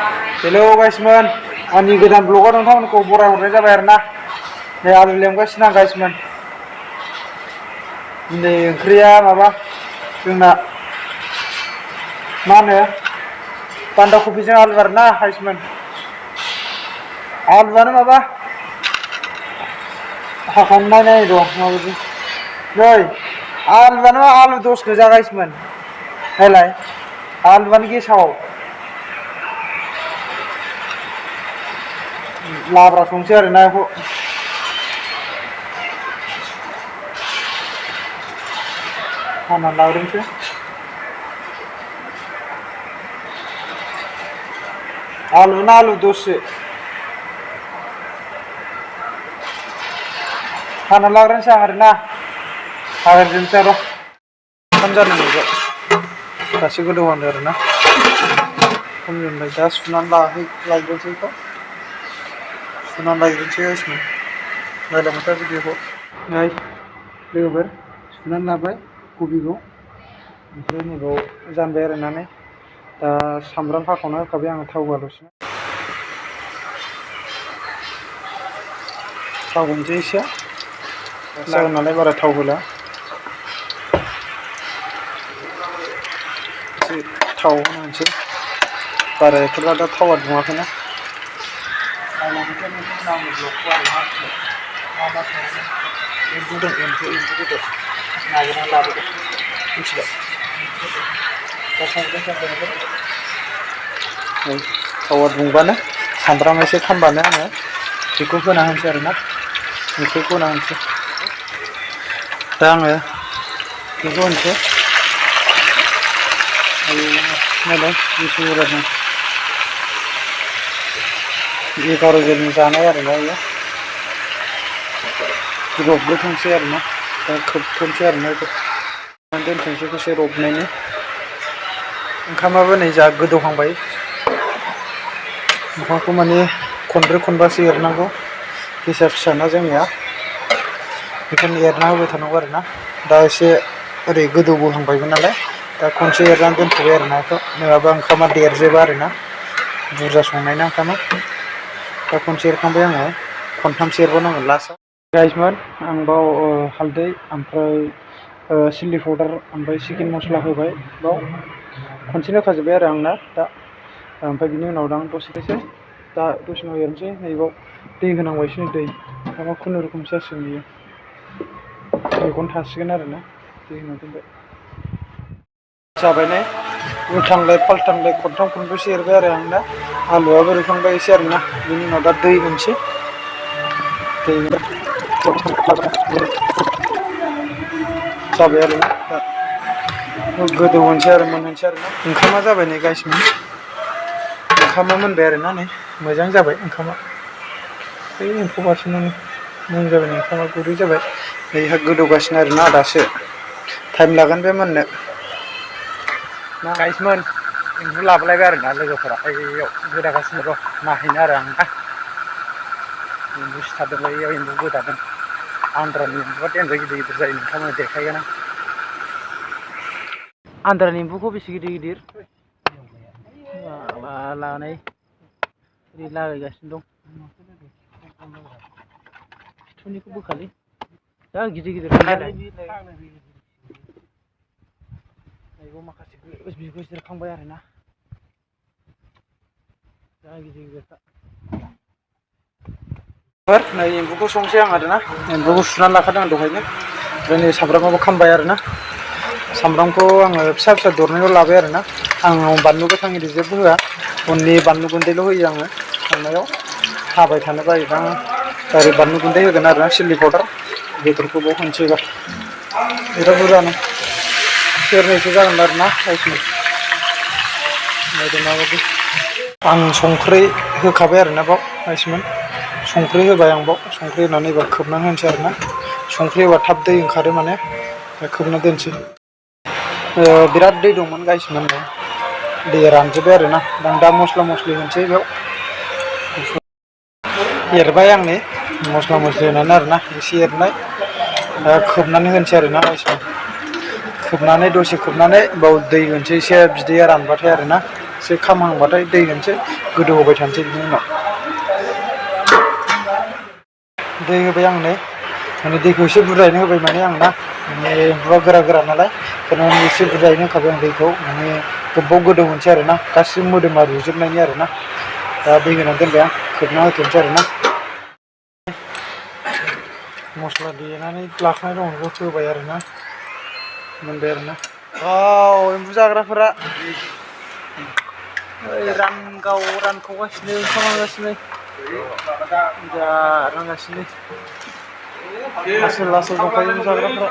hello गाइसमोन आंनि गोदान ब्लगाव नोंथांमोनखौ बराय हरनाय जाबाय आरोना नै आलु लेमगासिनो आं गाइसमोन दिनै ओंख्रिया माबा जोंना मा होनो बान्दा कफिजों आलु आरोना गाइसमोन आलुआनो माबा हाखांना नायनाय र' माबायदि नै आलुआनो आलु दस गोजा गाइसमोन नायलाय आलुआनो गेसाव लाब्रा संसै आरोना बेखौ हाना लाग्रोनोसै आलुना आलु दससो हाना लाग्रोनोसै आं आरोना हाग्रोजोबनोसै र' ओंखाम जानो नुबाय दासो गोदौहांदों आरोना खमजोंलाय दा सुनानै लायग्रोनोसै बेखौ सुनानै लायग्रोनोसै गाइसमोन नायलांबाय भिडिअखौ नै लोगोफोर सुनानै लाबाय कबिखौ ओमफ्राय नैबाव जानबाय आरोना नै दा सामब्राम हाखावना होखाबाय आङो थाव होआलासिनो थाव होनोसै एसे जागोन नालाय बारा थाव होला एसे थाव होनोसै बारा एफोरबा दा थावा दुङाखैना आंनि ब्लगखौ आरोना मा मा सङो एम्बु बेदर नागिरना लाबोदो मिथिबाय दा संदों थावा दुंबानो सामब्राम एसे खामबानो आङो बेखौ होना होनोसै आरोना ओंख्रिखौ होना होनोसै दा आङो बेखौ होनोसै नायलाय बेसे बुरजा दं 11 जननि जानाय आरोना बेयो रबग्रोथोंसै आरोना दा खोबथ'नोसै आरोना बेखौ दोनथ'नोसै दसे रबनायनि ओंखामाबो नै जा गोदौहांबाय ओंखामखौ माने खनब्रै खनबासो एरनांगौ गेसा फिसाना जोंनिया बेखायनो एरना होबाय थानांगौ आरोना दा एसे ओरै गोदौबोहांबायबो नालाय दा खनसे एरनानै दोनथ'बाय आरोना बेखौ नङाबा ओंखामा देरजोबा आरोना बुरजा संनायना ओंखामा दा खनसे एरखांबाय आङो खनथामसो एरबावनांगोन लास्टआव गाइसमोन आं बाव हालदै ओमफ्राय चिल्लि पाउडार ओमफ्राय चिकेन मस्ला होबाय बाव खनसेनो होखाजोब्बाय आरो आंना दा ओमफ्राय बिनि उनाव दा आं दसेसो दा दसे उनाव एरनोसै नैबाव दै होनांबायसो नै दै ओंखामा खुनुरुखुमसो जासिगोन बियो मैगं थासिगोन आरोना दै होना दोनबाय जाबाय ने उल्टांलाय फाल्टांलाय खनथाम खनब्रैसो एरबाय आरो आं दा आलुआबो रुइखांबाय एसे आरोना बिनि उनाव दा दै होनोसै दै जाबाय आरोना दा गोदौ होनोसै आरो मोनहोनोसै आरोना ओंखामा जाबाय नै गाइसमोन ओंखामा मोनबाय आरोना नै मोजां जाबाय ओंखामा बै एम्फौ बारसोनानै मोजां जाबाय नै ओंखामा गुरै जाबाय नैहा गोदौगासिनो आरोना दासो टाइम लागोन बे मोननो ना गाइसमोन एम्बु लाबोलायबाय आरोना लोगोफोरा ओइयाव गोदागासिनो र' नायहैनो आरो आं दा एम्बु सिथारदोंलै इयाव एम्बु गोदादों आन्द्रानि एम्बुआ देनजार गिदिर गिदिर जायो नोंथांमोननो देखायगोन आं आन्द्रानि एम्बुखौ बेसे गिदिर गिदिर माबा लानानै ओरै लागायगासिनो दं फिथुनिखौ बोखालै जा गिदिर गिदिर मैगं माखासे बिगुर जिरखांबाय आरोना जा गिदिर गिदिरखा नै एम्बुखौ संसै आं आरोना एम्बुखौ सुनानै लाखादों आं दहायनो ओमफ्राय नै सामब्रामाबो खामबाय आरोना सामब्रामखौ आङो फिसा फिसा दरनैल' लाबाय आरोना आं बानलु गोथां इरि जेबो होआ अनलि बानलु गुन्दैल' होयो आङो संनायाव हाबाय थानो बायोदां ओरै बानलु गुन्दै होगोन आरोना चिल्लि पाउडार बेदरखौ बाव होनोसै एबार बिराद बुरजानो सेरनैसो जागोन आरोना गाइसमोन नायदो माबायदि आं संख्रि होखाबाय आरोना बाव गाइसमोन संख्रि होबाय आं बाव संख्रि होनानै एबार खोबनानै होनोसै आरोना संख्रि होबा थाब दै ओंखारो माने दा खोबना दोनसै बिराद दै दंमोन गाइसमोन दैया रानजोब्बाय आरोना आं दा मस्ला मस्लि होनोसै बेयाव एरबाय आं नै मस्ला मस्लि होनानै आरोना एसे एरनाय दा खोबनानै होनोसै आरोना गाइसमोन खोबनानै दसे खोबनानै बाव दै होनोसै एसे बिदैया रानबाथाय आरोना एसे खामहांबाथाय दै होनोसै गोदौ होबाय थानोसै बिनि उनाव दै होबाय आं नै माने दैखौ एसे बुरजायैनो होबाय माने आं ना माने एम्फौआ गोरा गोरा नालाय बेखायनो एसे बुरजायैनो होखाबाय आं दैखौ माने गोबाव गोदौ होनोसै आरोना गासिबो मोदोमा रुजोबनायनि आरोना दा दै होनानै दोनबाय आं खोबना होथ'नोसै आरोना मस्ला देनानै लाखानाय दं बेखौ होबाय आरोना मोनबाय आरोना एम्बु जाग्राफोरा ओइ रानखावगासिनो ओंखाम लांगासिनो जा रानगासिनो लासै लासै दंखायो जाग्राफोरा